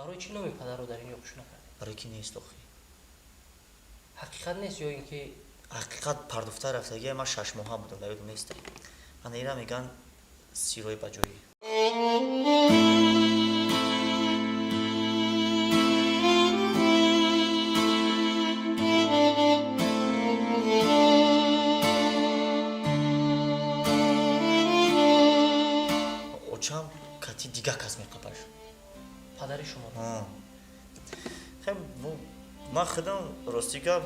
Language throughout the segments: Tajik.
Барои чӣ номи падарро дар ин ҷо пӯш накардед? Барои ки нест охи. Ҳақиқат нест ё ин ки ҳақиқат пардохта рафтагия, ман 6 моҳа будам, дар ёдам нест. Ана ира меган сирои ба ҷоӣ. Очам кати дига кас меқапаш. Падари шумо? Ман худам, рости гап,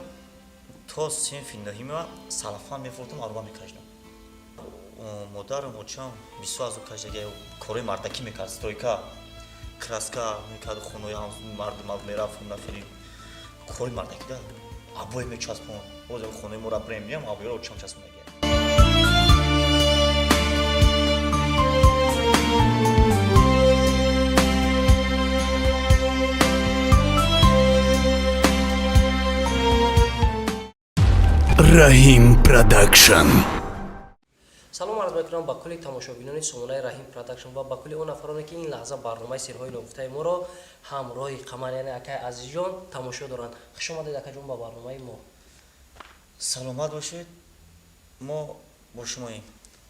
то синфи нӯҳима салафан мефурӯхтам, аруба мекашидам. Модарам, очам бисёр азоб кашида, корои мардакӣ мекард, стройка, краска мекард, хонаи мардума мерафт, хеле кори мардакӣ да, обои мечаспонд. Боз хонаи моро бирем, биям, обоиро очам часпондагия. Раҳим Продакшн. Салом арз мекунам ба кулли тамошобинони сомонаи Раҳим Продакшн ва ба кулли он нафароне, ки ин лаҳза барномаи Сирҳои ногуфтаи моро ҳамроҳи Қамар, яъне акаи Азизҷон, тамошо доранд. Хуш омадед, акаҷон, ба барномаи мо. Саломат бошед, мо бо шумоем.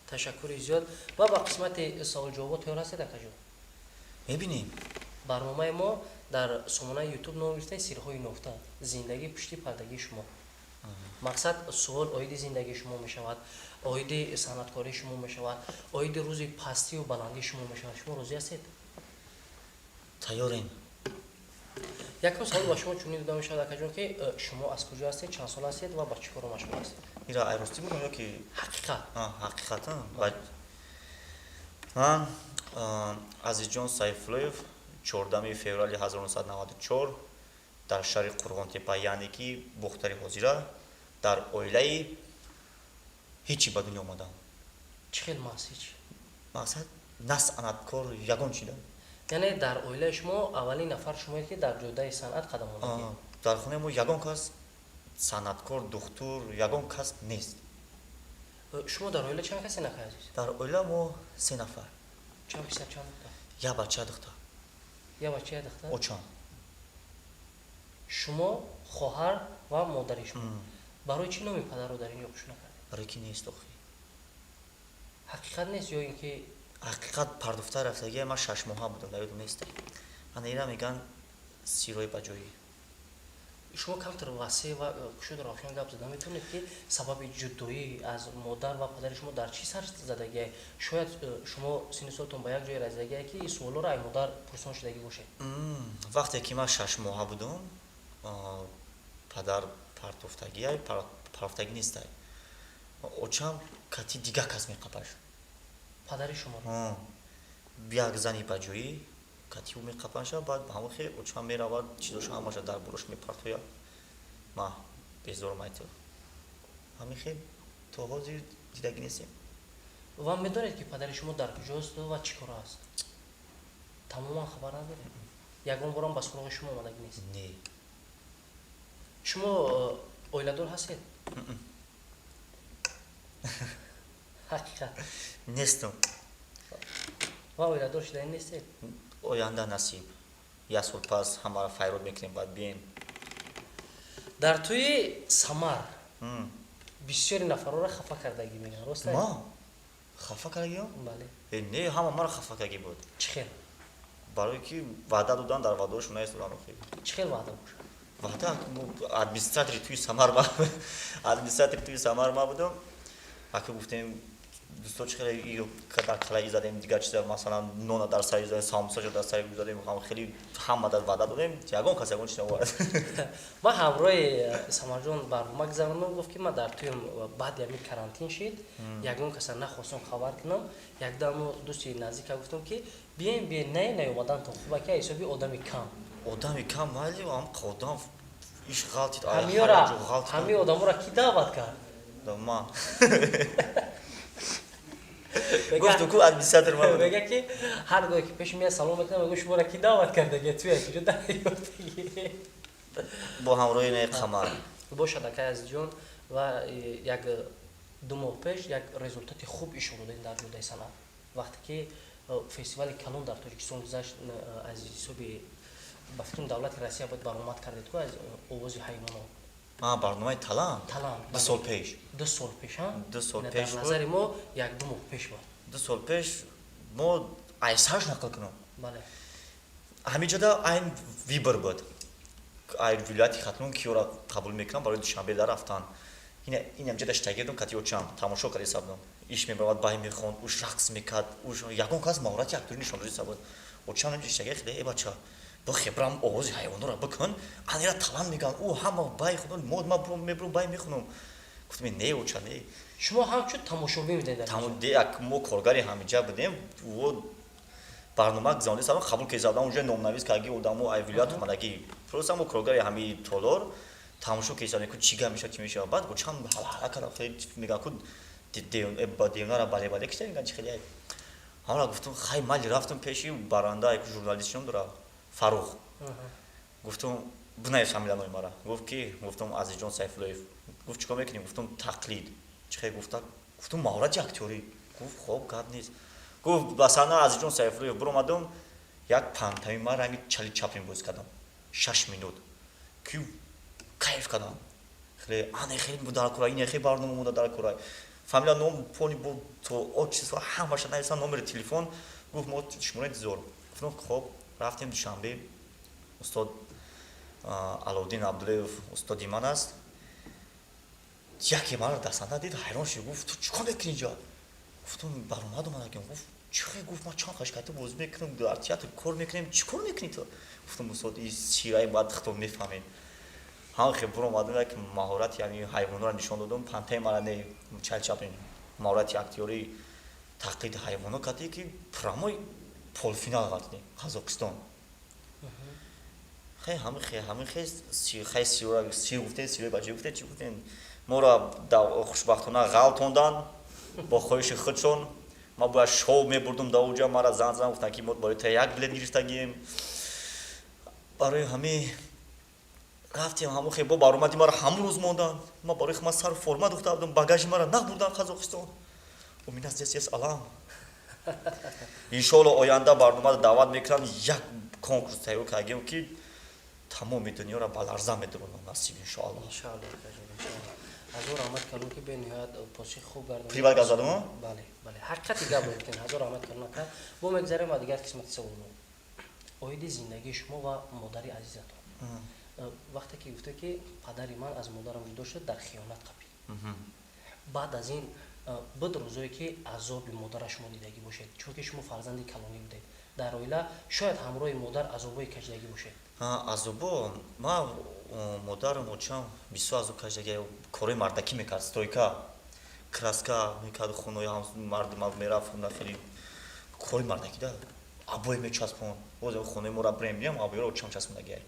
Ташаккури зиёд. Ва ба қисмати саволҷавобо тайёр ҳастед, акаҷон? Мебинем. Барномаи мо дар сомонаи Ютуб ном гирифтаи Сирҳои ногуфта, зиндагии пушти пардагии шумо. Мақсад, суол оиди зиндагии шумо мешавад, оиди санъаткории шумо мешавад, оиди рӯзи пастию баландии шумо мешавад. Шумо розӣ ҳастед? Тайёрем. Якум савол ба шумо чунин дода мешавад, акаҷон, ки шумо аз куҷо ҳастед, чанд сола ҳастед ва ба чӣ коро машғул ҳастед? Ира ай ростӣ будам ё ки Ҳақиқат. Ҳақиқатан ман Азизҷон Сайфуллоев, 14 феврали 1994 дар шаҳри Қурғонтепа, яъне ки Бохтари ҳозира, дар оилаи ҳичи ба дунё омадам. Чӣ хел маҳз ҳеч? Мақсад, на санъаткор, ягон чида. Яъне дар оилаи шумо аввалин нафар шумоед, ки дар ҷодаи санъат қадам мондагӣ? Дар хонаи мо ягон кас санъаткор, духтур, ягон кас нест. Шумо дар оила чанд касе, акаи азиз? Дар оила мо се нафар. Чанд писар, чанд духтар? Як бача, духтар. Як бача, як духтар? Очам. Шумо, хоҳар ва модари шумо. Барои чӣ номи падарро дар ин ҷо пӯш накардед? Барои ки нест охи. Ҳақиқат нест ё ин ки Ҳақиқат пардохта рафтагия, ман 6 моҳа будам, дар ёдам нест. Ана ира меган сирои ба ҷоӣ. Шумо камтар васеъ ва кушоду равшан гап зада метавонед, ки сабаби ҷудоӣ аз модар ва падари шумо дар чӣ сар задагие? Шояд шумо синну солтон ба як ҷое расидагие, ки ин суолҳоро ай модар пурсон шудагӣ бошед. Вақте ки ман 6 моҳа будам, падар партофтагиай, партофтагӣ нестай, очам кати дига кас меқапаш. Падари шумо? Як зани ба ҷоӣ кати ӯ меқапаша. Баъд ба ҳамон хел очам меравад, чизоша ҳамаша дар болош мепартояд, ма безорам айту. Ҳамин хел то ҳозир дидагӣ нестем. Ва медонед, ки падари шумо дар куҷост ва чӣ кор аст? Тамоман хабар надоред? Ягон борам ба суроғи шумо омадагӣ нест? Не. Шумо оиладор ҳастед? Ҳақиқат. Нестам. Ва оиладор шудани нестед? Оянда насиб, як сол пас ҳамаро файрод мекунем, баъд бием. Дар тӯи Самар бисёри нафарҳоро хафа кардагӣ мегӯянд, рост? Ма хафа кардагиам? Бале. Не, ҳама маро хафа кардагӣ буд. Чӣ хел? Барое ки ваъда додан, дар ваъдаҳошон наистодан охи. Чӣ хел ваъда бошад? Ваъда, администратори тӯи Самар ма будам. Ака, гуфтем, дӯсто, чӣ хеле дар қалаи задем, дигар чиза, масалан, нона дар сари задем, самбусаша дар сари задем, хеле ҳама дар ваъда додем, ягон кас ягон чиз наовард. Ман ҳамроҳи Самарҷон барнома гузарондам, гуфт, ки ман дар тӯем баъди ҳамин карантин шид, ягон каса нахостам хабар кунам. Якдам дӯсти наздика гуфтам, ки бием, бием, не, наёмадантон хуба, ки ҳисоби одами кам. Одами кам, майли, ам одам иш ғалтид. Ҳамин одаморо кӣ даъват кард? Ман гуфту ку администратор ма. Мега, ки ҳар гоҳе ки пеши мея салом мекунам, мегӯ, шуморо кӣ даъват кардаги, туя куҷо дарёфтаги? Бо ҳамроҳи наи Қамар. Бошад, акай Азизҷон. Ва як 2 моҳ пеш як результати хуб ишора додем дар ҷодаи санъат, вақте ки фестивали калон дар Тоҷикистон гузашт, аз ҳисоби Ба фикрам, давлати Россия бояд баромад кардед ку аз овози ҳайвонот. Барномаи Талант. Талант. 2 сол пеш. 2 сол пеш. 2 сол дар пеш. Назари мо 1-2 моҳ пеш буд. 2 сол пеш. Мо айсарш нақл кунам. Бале. Ҳамин ҷода айн выбор буд, ай вилояти Хатлон киёра қабул мекунам барои Душанбе дар рафтан. Инам ҷода штагирдум, кати очам тамошо карда ҳисабдум. Иш мебаромад, бай мехонд, уш рақс мекард, уш ягон кас маҳорати актёрӣ нишон дода буд. Очам намҷа штагир хеле: «Э, бача, бо хебрам овози ҳайвонора бикун, анира талант меган, ӯ ҳама бай худ, мо ма мебурам, бай мехунам». Гуфтам: «Не, оча, не». Шумо ҳамчун тамошобин будед? Як мо коргари ҳамиҷа будем. Барнома гузаронда сабаб қабул кезадан, уже номнавис кардаги одамо ай вилоят омадагӣ. Просто мо коргари ҳами толор тамошо кезадем ку чӣ гап мешавад, чӣ мешавад. Баъд чанд ҳалҳала кардам, хеле мегӯям ку девнара бале бале кишта мегӯян, чи хеле ҳамара. Гуфтам: «Хай, майли». Рафтам пеши баранда, ку журналист чином дора, Фарух. Гуфтам: «Бинавис фамилиянои мара». Гуфт ки, гуфтам: «Азизҷон Сайфуллоев». Гуфт: «Чӣ кор мекунӣ?» Гуфтам: «Тақлид». «Чӣ хел?» Гуфта, гуфтам: «Маҳорати актёрӣ». Гуфт: «Хоб, гап нест». Гуфт: «Ба саҳна Азизҷон Сайфуллоев». Биромадам, як пантомима ранги Чарли Чаплин бозӣ кардам, 6 минут, ки кайф кардам хеле. Ане хеле дар кора, ине хеле барнома монда дар кора, фамилия, ном, пони бо то отчество ҳамаша нависам, номери телефон. Гуфт: «Мо шуморо интизор». Гуфтам: «Хоб». Рафтем Душанбе. Устод Аловдин Абдуллоев устоди ман аст. Яке маро дар саҳна дид, ҳайрон шуд, гуфт: «Ту чӣ кор мекунӣ инҷа?» Гуфтам: «Баромад омадагим». Гуфт: «Чӣ?» Гуфт: «Ман чанд хашкати бозӣ мекунам, дар театр кор мекунем, чӣ кор мекунӣ ту?» Гуфтам: «Устод, и сираи баъд худтон мефаҳмед». Ҳам хел буромадам, як маҳорати ҳамин ҳайвонро нишон додам, пантомимара не, Чарли Чаплин, маҳорати актёрӣ, тақлиди ҳайвоно кардӣ, ки прямой полуфинал ғалтидем, Қазоқистон. Хай, ҳамин хел. Хай, сир гуфтем, сирои бача гуфтем, чӣ гуфтем, моро хушбахтона ғалтондан бо хоҳиши худшон. Ман бояд шоу мебурдум дар оҷа. Мара зан зан гуфтанд, ки мо барои та як билет гирифтагием. Барои ҳамин рафтем. Ҳамон хел бо баромади мара ҳамон рӯз монданд. Ман барои ман сару форма духта будам, багажи мара набурдан Қазоқистон. У меня здесь есть алам. Иншоалло, оянда барномаро даъват мекунам. Як конкурс тайёр кардагем, ки тамоми дунёро ба ларза медуронам, насиб, иншоалло. Ҳазор раҳмат калон, ки бениҳоят посухи хуб гардонид. Приват гап задам? Бале, ҳақиқати гап гуфтен. Ҳазор раҳмат калон, ака. Бо мегзарем ба дигар қисмати саволҳо оиди зиндагии шумо ва модари азизатон. Вақте ки гуфте, ки падари ман аз модарам ҷудо шуд, дар хиёнат қапид, баъд аз ин буд рӯзое, ки азоби модара шумо дидагӣ бошед? Чунки шумо фарзанди калонӣ будед дар оила, шояд ҳамроҳи модар азобҳои кашидагӣ бошед. Азобо ма модарам, очам бисёр азоб кашидаги. Корои мардакӣ мекард, стройка, краска мекард, хонаи мардума мерафт, хеле кори мардакӣ да, обои мечаспон. Хонаи моро бирем, биям, обоиро очам часпондагиай.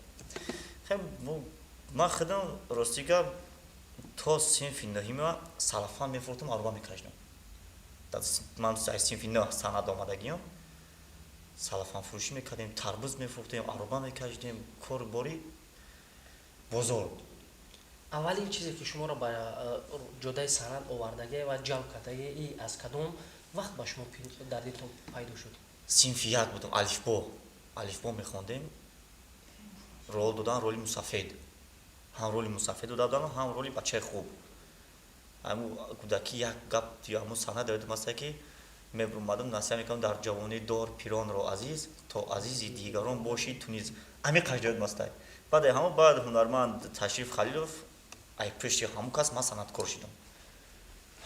Ман худам, рости гап, то синфи нӯҳима салафан мефурӯхтам, аруба мекашидам. Ман синфи нӯҳ санъат омадагиам. Салафанфурӯшӣ мекардем, тарбуз мефурӯхтем, аруба мекашидем, кори бори бозор. Аввалин чизе, ки шуморо ба ҷодаи санъат овардагӣ ва ҷалб кардагӣ, и аз кадом вақт ба шумо дар дилтон пайдо шуд? Синфи як будам, алифбо мехондем. Рол додан, роли мусафед, ҳам роли мусафед дода будам, ҳам роли бачаи хуб. Ҳамун кӯдакӣ як гап, ҳамун саҳна дар ёдам аста, ки мебурмадам, насиҳат мекардам: «Дар ҷавонӣ дор пиронро азиз, то азизи дигарон бошӣ ту низ». Ҳамин қадр ёдам аста. Баъде ҳамон баъд ҳунарманд Ташриф Халилов, ай пеши ҳамон кас ман санъаткор шудам,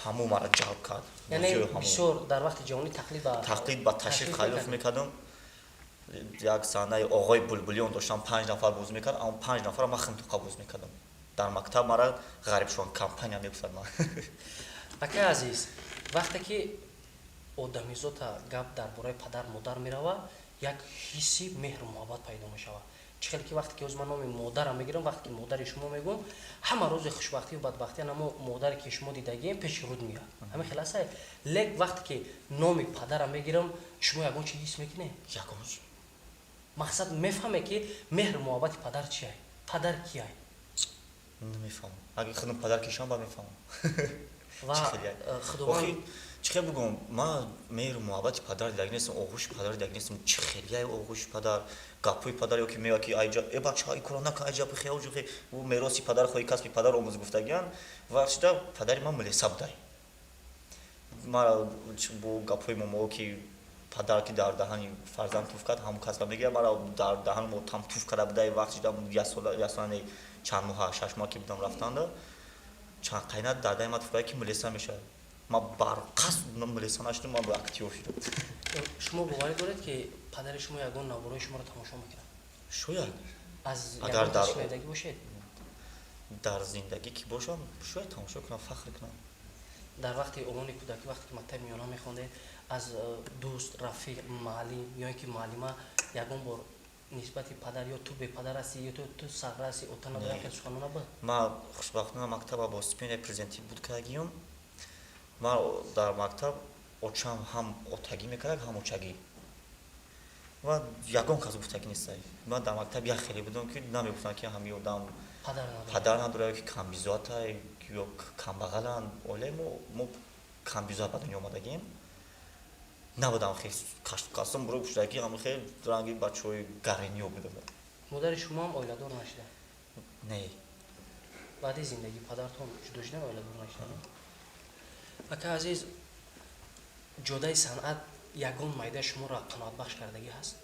ҳамон мара ҷалб кард. Яъне бисёр дар вақти ҷавонӣ тақлид ба Тақлид ба Ташриф Халилов мекардам. Як саҳнаи оғои Булбулиён доштам, панҷ нафар бозӣ мекард. Аммо панҷ нафара ман химтоқа бозӣ мекардам. Дар мактаб мара Ғарибшон компания мегуфтад ман. Акай азиз, вақте ки одамизота гап дар бораи падар модар мерава, як ҳисси меҳру муҳаббат пайдо мешавад. Чӣ хеле ки вақте ки ҳозир ман номи модарам мегирам, вақте ки модари шумо мегӯм, ҳама рӯзи хушбахтию бадбахтӣ намо модаре, ки шумо дидагием, пеши руд меяд. Ҳамин хел аста. Лек вақте ки номи падарам мегирам, шумо ягон чи ҳис мекунед? Ягон. Мақсад, мефаҳме, ки меҳру муҳаббати падар чиай, падар киай? Намефаҳмам. Агар худам падар кишам, ба мефаҳмам. Ва худованд. Чӣ хел бигӯм, ман меҳру муҳаббати падар дидаги нестам, оғӯши падар дидаги нестам. Чӣ хелияи оғӯши падар, гапҳои падар, ё ки меояд, ки айҷа, э бача, ин кора накун, айҷа бихе, оҷа бихе, ӯ мероси падар хоҳи, касби падар омӯз гуфтагиян. Вақт шида падари ман милиса будай. Мара бо гапҳои момоҳо, ки падар ки дар даҳани фарзанд туф кард, ҳамон касба мегирад. Мара дар даҳани мо там туф карда будай. Вақт шида як сола, як сола не, чанд моҳа, 6 моҳ ки будам, рафтанда чанд қайна дар даҳани ман туф карда, ки милиса мешавад. Ман барқасд милиса нашудам, ман актёр шудам. Шумо боварӣ доред, ки падари шумо ягон наворои шуморо тамошо мекунад? Шояд. Аз Агар ягон шунидагӣ бошед? Дар зиндагӣ ки бошам, шояд тамошо кунам, фахр кунам. Дар вақти овони кӯдакӣ, вақте ки мактаби миёна мехондед, аз дӯст, рафиқ, муаллим ё ин ки муаллима ягон бор нисбати падар ё ту бепадар ҳастӣ, ё ту сағра ҳастӣ, ота надорӣ, Не. Сухан набуд? Ман хушбахтона мактаба бо стипендияи президентӣ буд кардагиём. Ман дар мактаб очам ҳам отагӣ мекард, ҳам очагӣ, ва ягон кас гуфтагӣ нестай. Ман дар мактаб як хеле будам, ки намегуфтанд, ки ҳамин одам падар надорад. Падар надорад ё ки камбизоатай ё камбағаланд. Оилаи мо камбизоат ба дунё омадагием. Набудам хел касом буро пуштагӣ, ҳам хел ранги бачаҳои гарениё будам. Модари шумо ҳам оиладор нашида? Не. Баъди зиндагии падартон ҷудо шудан, оиладор нашида. Ака азиз, ҷодаи санъат ягон майда шуморо қаноатбахш кардагӣ ҳаст?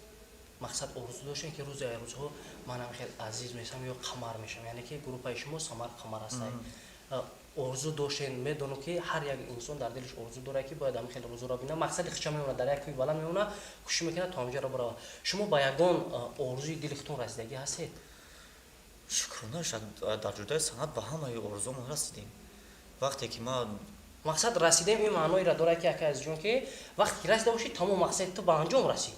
Мақсад, орзу доштем, ки рӯзе ай рӯзҳо манам хел азиз мешавам ё Қамар мешавам, яъне ки группаи шумо Самар, Қамар ҳастай. Орзу доштем? Медонам, ки ҳар як инсон дар дилаш орзу дорад, ки бояд ҳамин хел рӯзоро бинам. Мақсади хича мемонад, дар як кӯи баланд мемонад, кӯшиш мекунад, то ҳамҷаро баравад. Шумо ба ягон орзуи дили худтон расидагӣ ҳастед? Шукрона, дар ҷодаи санъат ба ҳамаи орзуомон расидем. Вақте ки ман Мақсад, расидем ин маъноеро дорад, ки, ака азизҷон, ки вақте ки расида бошӣ, тамом мақсади ту ба анҷом расид.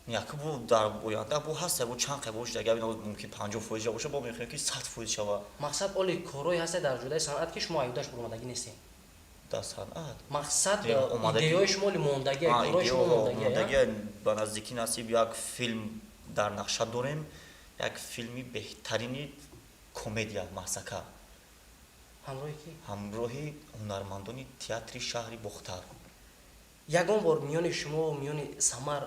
Яке бу дар оянда бу ҳаста, бу чанд қай бошад, агар мумкин 50% боша, бо мехоҳем, ки 100% шава. Мақсад, оли корҳое ҳаста дар ҷодаи санъат, ки шумо аюдаш буромадагӣ нестем? Дар санъат? Мақсад, идеяҳои шумо оли мондагия, корҳои шумо мондагия. Ба наздикӣ, насиб, як филм дар нақша дорем, як филми беҳтарини комедия, маҳсака. Ҳамроҳи ки? Ҳамроҳи ҳунармандони театри шаҳри Бохтар. Ягон бор миёни шумо, миёни Самар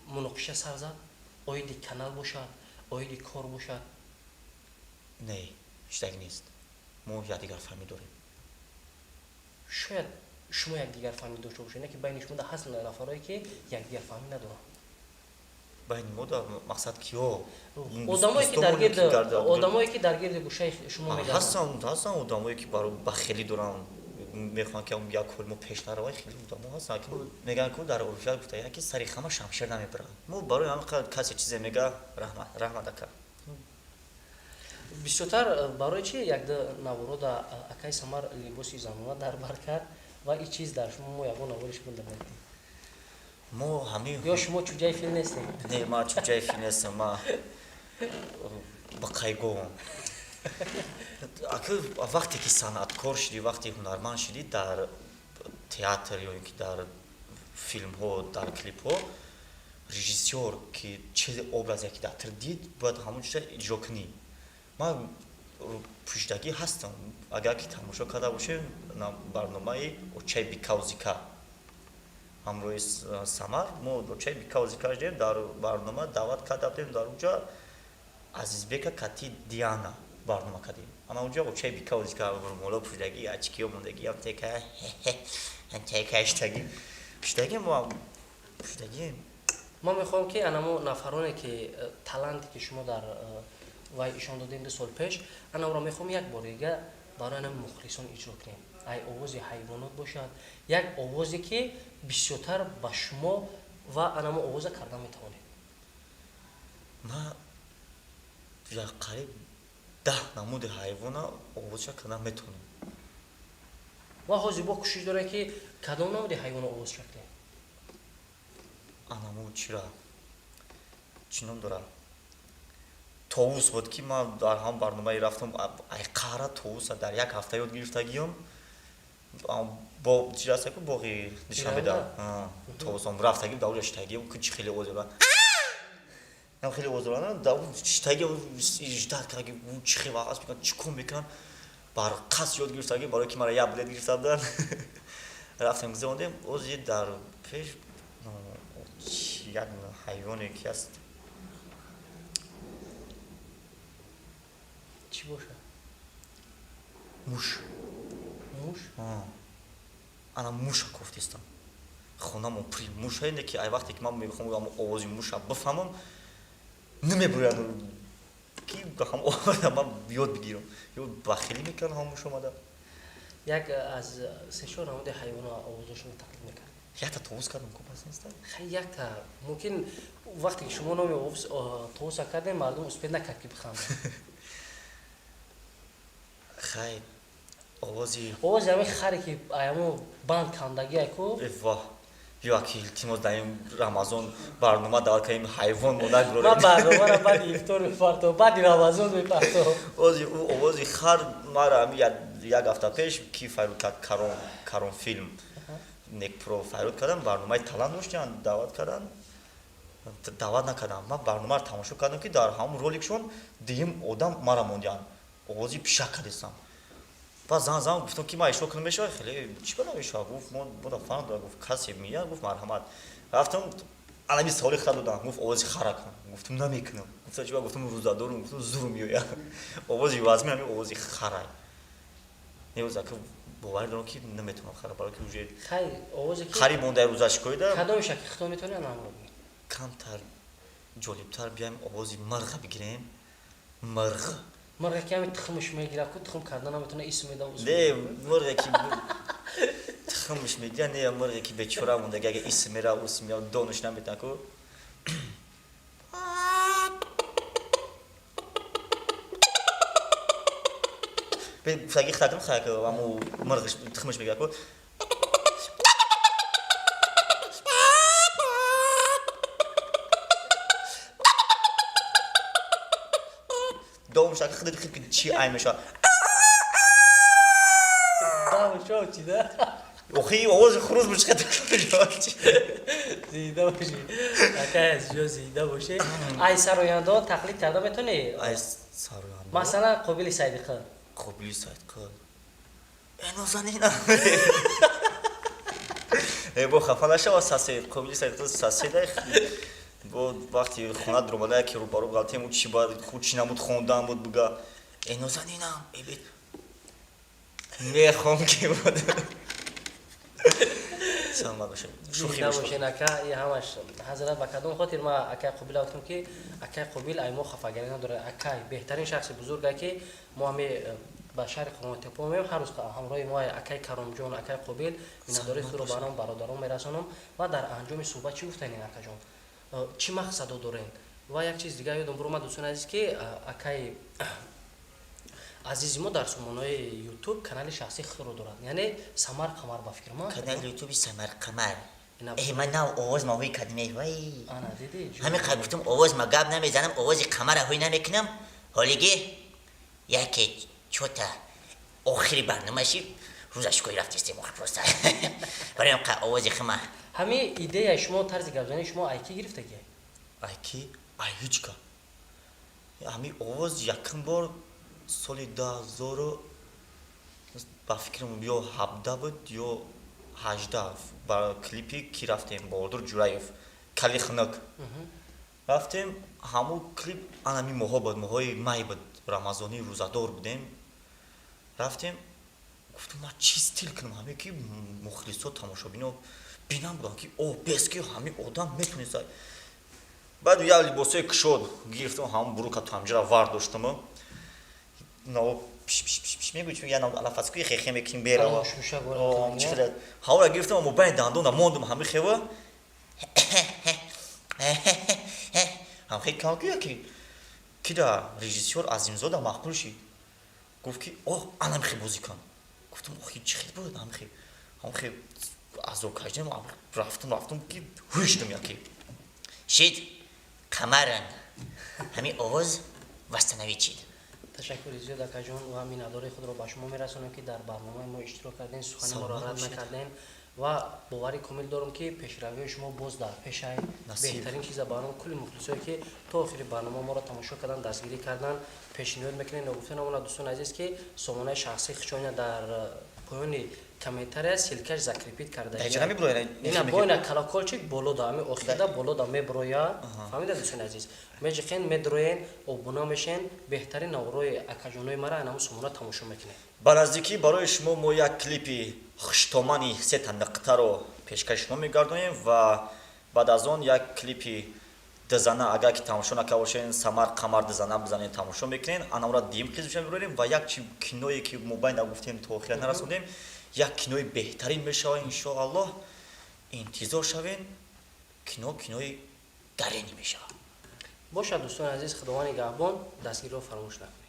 муноқиша сар зад, оиди канал бошад, оиди кор бошад? Не, ҳечтаги нест, мо якдигарфаҳмӣ дорем. Шояд шумо якдигарфаҳмӣ дошта бошед, не ки байни шумо ҳаст нафарое, ки якдигарфаҳмӣ надоранд. Байни мо да мақсад киё? Одамое, ки дар гирди гӯшаи шумо мегарданд. Ҳастанд одамое, ки бахелӣ доранд, мехоҳанд, ки як кори мо пеш наравад. Хеле одамо ҳастанд, ки мегӯянд, ку дар урфият гуфта, ки сари хама шамшер намебаранд. Мо барои ҳамин қадр касе чизе мега, раҳмат, раҳмат, ака. Бисёртар барои чи якда наворода акаи Самар либоси занона дар бар кард ва ин чиз дар шумо мо ягон навори шумо дар надидем? Мо ҳамин Ё шумо чӯҷаи фил нестем? Не, ман чӯҷаи фил нестам, ма ба қайговам. Ака, вақте ки санъаткор шудӣ, вақте ҳунарманд шудӣ, дар театр ё ин ки дар филмҳо, дар клипҳо, режиссёр ки чизи образе ки дар тир дид, бояд ҳамон чиза иҷро кунӣ. Ман пӯшидагӣ ҳастам. Агар ки тамошо карда бошем, барномаи очаи бикавзика ҳамроҳи Самар, мо очаи бикавзика шудем, дар барнома даъват карда будем. Дар онҷа Азизбека кати Диана барнома кардем. Ана онҷа очаи бикавзика, румоло пӯшидагӣ, очкиё мондагӣ, тека тека шидагӣ, мо пӯшидагием. Ман мехоҳам, ки анамо нафароне, ки таланте, ки шумо дар вай ишон додем 2 сол пеш, анаро мехоҳам як бор дига барои ана мухлисон иҷро кунем. Ай овози ҳайвонот бошад, як овозе, ки бисёртар ба шумо ва анамо овоза карда метавонед. Ман як қариб 10 намуди ҳайвона овозша карда метавонам. Ва ҳозир бо кӯшиш дорем, ки кадом намуди ҳайвона овозша кунем? Анамо чира, чӣ ном дорад, товус буд, ки ман дар ҳам барномае рафтам, айқара товуса дар як ҳафта ёд гирифтагиём. Бо чи раста ку боғи Душанбеда товусом рафтагим, дар оҷа шитагиём, ку чи хеле овоз дорад, нам хеле овоз дорад, дар шитаги ждать кардаги, чи хел вақт мекунад, чӣ кор мекунад, бар қасд ёд гирифтагӣ, барои ки мара як билет гирифта буданд. Рафтем, гузарондем. Ози дар пеш як ҳайвоне ки аст. Чӣ бошад? Муш. Муш? Ана муша кофтистам. Хонамон пури муша инде ки ай вақте ки ман мехоҳам овози муша бифаҳмам, намебуряд ки ҳам овоза ман ёд бигирам. Ё бахилӣ мекардам ҳам муш омада. Як аз се-чор намуди ҳайвоно овозошонро тақлид мекард. Якта товус кардам, ку бас неста? Хай, якта мумкин вақте ки шумо номи товуса кардем, мардум успед накард ки бихандад. Хай, овози овози ҳамин харе ки аямо банд кандагиай ку. Э, воҳ, ё аки, илтимос, дар ин Рамазон барнома даъват кардем, ҳайвон мо нагурорем. Ман барномаро баъди ифтор мепартом, баъди Рамазон мепартом. Ози ӯ овози хар мара ҳами як ҳафта пеш ки файруд кард, Карон филм Некпро файруд кардам, барномаи талант доштанд, даъват карданд, даъват накардам. Ман барномаро тамошо кардам, ки дар ҳамон роликшон дуюм одам мара мондианд, овози пишак кардистам. Баъд зан зан гуфтам, ки ман ишо кунам, мешавад? Хеле чӣ ба намешавад, гуфт, мо бода фарқ дорад, гуфт, касе мия, гуфт, марҳамат. Рафтам, алами саволи хара додам, гуфт, овози хара кун. Гуфтам, намекунам. Гуфта, чӣ? Гуфтам, рӯзадорум, гуфтам, зур меояд овози вазми ҳами овози харай. Невоза ки боварӣ дорам, ки наметавонам хара, барои ки уже хай, овозе ки хари мондаи рӯзашкоида. Кадомеша ки хито метавонӣ намро бигӯ? Камтар ҷолибтар биёем, овози мирға бигирем, мирғ. Мирға ки ҳами тухмаш мегирад ку, тухм карда наметавона, исм меда. Не, мирғе ки тухмаш медиҳад, не, мирғе ки бечора мондаги, агар исм мера, усм мера, донаш наметавона ку. Гуфтаги хатм хаяк, аму мирғш тухмаш мегирад ку. Дом шака хидр хид чи ай мешавад. Дам чи да. Охи, овози хуруз буд, чӣ қадар. Зинда бошӣ, акай азизҷон, зинда бошӣ. Ай сарояндо тақлид карда метавонӣ? Ай сарояндо? Масалан, Қобили Сайдиқӣ. Қобили Сайдиқӣ, э, нозанина, э, бо хафа нашава, сасе Қобили Сайдиқӣ саседа. Бо вақти хона дуромада, яке рӯбарӯ ғалтем, чӣ бояд худ чӣ намуд хондан буд, буга, э, нозанинам, э, бет мехом ки буд. Саломат бошед. Шӯхӣ бошед, ака, и ҳамаш ҳазрат. Ба кадом хотир ма акай Қобил гуфтам, ки акай Қобил ай мо хафагарӣ надорад. Акай беҳтарин шахси бузурга, ки мо ҳами ба шаҳри Қурғонтеппа меоем, ҳар рӯз ҳамроҳи мо акай Каромҷон, акай Қобил. Миннатдории худро ба ном бародарон мерасонам. Ва дар анҷоми суҳбат чӣ гуфтанед, акаҷон, чӣ мақсадо дорем? Ва як чиз дигар ёдам буромад, дӯстони азиз, ки акай азизи мо дар сомонаи Ютуб канали шахсии худро дорад, яъне Самар Қамар, ба фикр ман. Канали Ютуби Самар Қамар. Э, ман нав овоз ма ҳуй кардем, вай. Ана, дидӣ? Ҳамин қад гуфтам, овоз ма гап намезанам, овози қамара ҳуй намекунам. Ҳолиги яке чота охири барномаши рӯзашкои рафтистем, охир просто барои қа овози хима. Ҳамин идеяи шумо, тарзи гапзании шумо ай кӣ гирифтагӣ? Ай ки? Ай ҳеҷ ка. Ҳамин овоз якум бор соли 2000, ба фикрам, ё 17 буд, ё 18, ба клипи ки рафтем, Баҳодур Ҷураев, «Кали хунук» рафтем. Ҳамун клип анами моҳо буд, моҳои май буд, рамазонӣ, рӯзадор будем. Рафтем, гуфтам, ман чӣ стиль кунам, ҳаме ки мухлисо, тамошобино бинам, будам ки о бес ки ҳамин одам метониста. Баъд як либосое кушод гирифтам, ҳамун бурука ту ҳамҷара вар доштаму наво пиш пиш пиш пиш мегӯй, чун я алафаскӯи хехе мекунем, берава ҳавора гирифтам, аммо байни дандона мондум, ҳами хева ҳамхе кам ки яки кида режиссёр Азимзода маъқул шид, гуфт ки о, анамхе бозӣ кун. Гуфтам, охи, чӣ хел буд? Ҳамхе азоб кашидам, рафтам, рафтам ки ҳуй шудам яки. Шид қамаран, ҳамин овоз восстановить шид. Ташаккури зиёд, акаҷон, ва миннатдории худро ба шумо мерасонем, ки дар барномаи мо иштирок кардем, сухани моро рад накардем, ва боварӣ комил дорам, ки пешравиҳои шумо боз дар пешай. Беҳтарин чиза барои кулли мухлисое, ки то охири барнома моро тамошо кардан, дастгирӣ кардан, пешниҳод мекунем. Ногуфта намонад, дӯстони азиз, ки сомонаи шахсии хичоня дар Поёни комментария ссылка ш закрепить карда. Даҷа меброя? Ина боина колокольчик боло да, ами охирда боло да меброя. Фаҳмида, дӯстони азиз, меҷиқен, медроен, обуна мешен, беҳтарин наврои акаҷонои мара анаму сомона тамошо мекунед. Ба наздикӣ барои шумо мо як клипи хуштомани сета нуқтаро пешкаши шумо мегардонем ва баъд аз он як клипи дизана. Агар ки тамошо накарда бошен, Самар Қамар дизана бизанед, тамошо мекунед. Анамро дим қисмша мебурем ва як чи киное, ки мобайн гуфтем, то охира нарасондем, як кинои беҳтарин мешавад, иншоаллоҳ. Интизор шавен, кино кинои гарени мешавад. Бошад, дӯстони азиз, Худованди гаҳбон, дастгириро фаромӯш накунед.